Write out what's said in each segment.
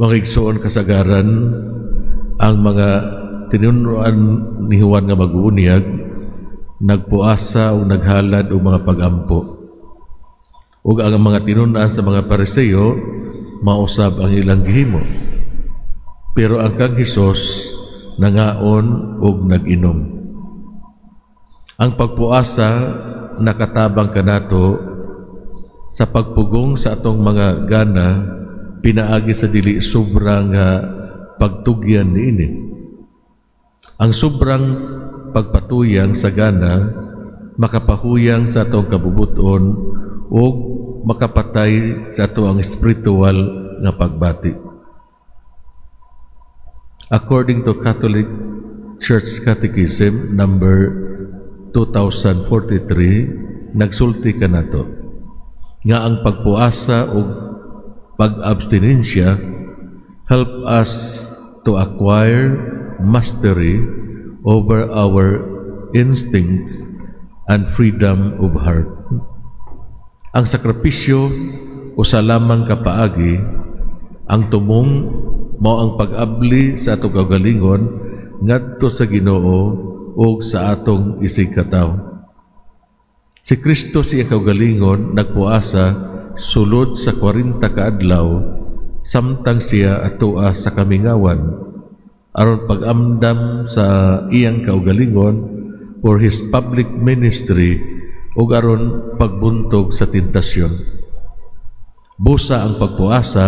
Mga igsoon, kasagaran ang mga tinunuan ni Juan nga magbunyag nagpuasa o naghalad og mga pagampo. Ug ang mga tinun-an sa mga Pariseo, mausab ang ilang gihimo. Pero ang kang Hesus nangaon ug nag-inom. Ang pagpuasa nakatabang kanato sa pagpugong sa atong mga gana pinaagi sa dili sobra nga pagtugyan niini. Ang sobrang pagpatuyang sa gana makapahuyang sa atong kabubuton ug makapatay sa ato ang spiritual nga pagbati. According to Catholic Church Catechism number 2043, nagsulti kanato nga ang pagpuasa ug pag-abstinensya help us to acquire mastery over our instincts and freedom of heart. Ang sakripisyo usa lamang ka paagi, ang tumong mao ang pag-abli sa atong kaugalingon ngadto sa Ginoo ug sa atong isigkatawo. Si Kristo sa iyang kaugalingon nagpuasa sulod sa 40 ka adlaw samtang siya atoa sa kamingawan aron pag-amdam sa iyang kaugalingon for his public ministry ug aron pagbuntog sa tentasyon. Busa ang pagpuasa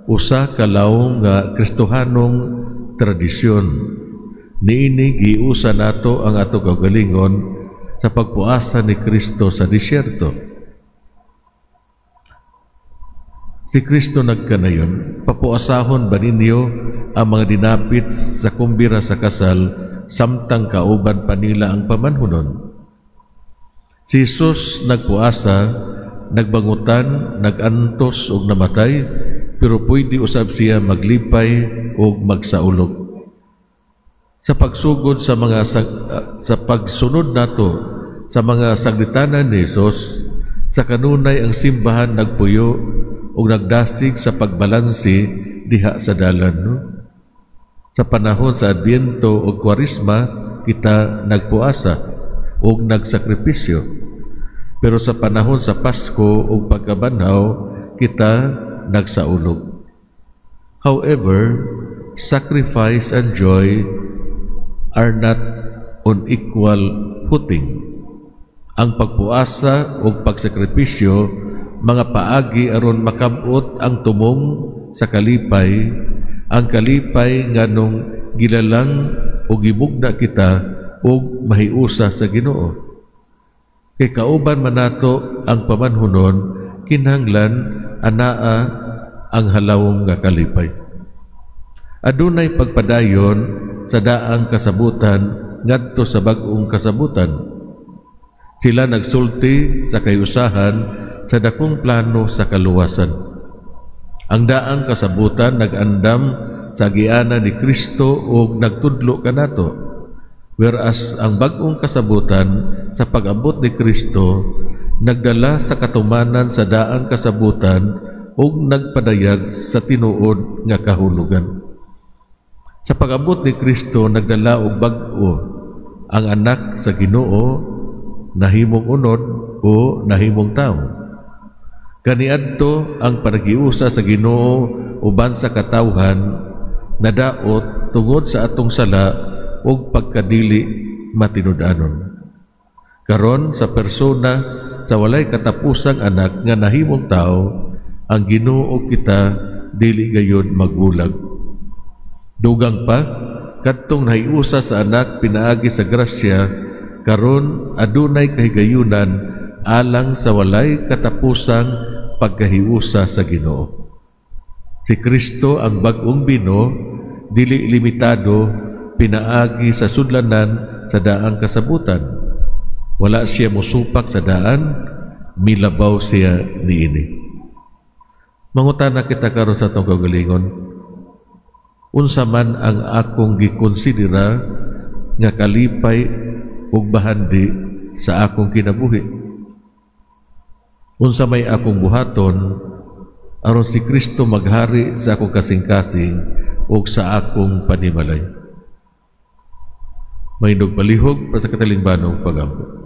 usa ka lawom nga Kristohanong tradisyon. Niini giusa nato ang ato kaugalingon sa pagpuasa ni Kristo sa disyerto. Si Kristo nagkanayon, "Papuasahon ba ninyo ang mga dinapit sa kumbira sa kasal samtang kauban pa nila ang pamanhunon?" Si Jesus nagpuasa, nagbangutan, nagantos ug namatay, pero pwede usab siya maglipay ug magsaulog. Sa pagsunod nato sa mga saglitanan ni Jesus, sa kanunay ang simbahan nagpuyo ug nagdasig sa pagbalansi diha sa dalan, no? Sa panahon sa Adbyento ug Kwaresma, kita nagpuasa ug nagsakripisyo. Pero sa panahon sa Pasko ug pagkabanhaw, kita nagsaulog. However, sacrifice and joy are not on equal footing. Ang pagpuasa ug pagsakripisyo mga paagi aron makabot ang tumong sa kalipay, ang kalipay nganong gilalang o gimugna kita ug mahiusa sa Ginoo. Kay kauban man nato ang pamanhunon, kinahanglan anaa ang halawom nga kalipay. Adunay pagpadayon sa daang kasabutan ngadto sa bag-ong kasabutan. Sila nagsulti sa kayusahan sa dakong plano sa kaluwasan. Ang daang kasabutan nag-andam sa giana ni Kristo ug nagtudlo kanato. Whereas ang bag-ong kasabutan sa pag-abot ni Kristo nagdala sa katumanan sa daang kasabutan ug nagpadayag sa tinuod nga kahulugan. Sa pag-abot ni Kristo nagdala og bag-o ang anak sa Ginoo, nahimong unod o nahimong tao. Kaniadto ang panaghiusa sa Ginoo uban sa katawhan nadaot tungod sa atong sala ug pagkadili matinud-anon. Karon, sa persona sa walay katapusang anak nga nahimong tao, ang Ginoo kita dili gayud magbulag. Dugang pa, kadtong nahiusa sa anak pinaagi sa grasya, karon adunay kahigayunan alang sa walay katapusang pagkahiusa sa Ginoo. Si Kristo ang bag-ong bino, dili limitado pinaagi sa sudlanan sa daang kasabutan. Wala siya musupak sa daan, milabaw siya niini. Mangutana kita karon sa atong kaugalingon, unsa man ang akong gikonsidera nga kalipay ug bahandi sa akong kinabuhi? Unsa may akong buhaton Aron si Kristo maghari sa akong kasing-kasing ug sa akong panimalay. Mahindog palihog para sa katalingbanong pagampo.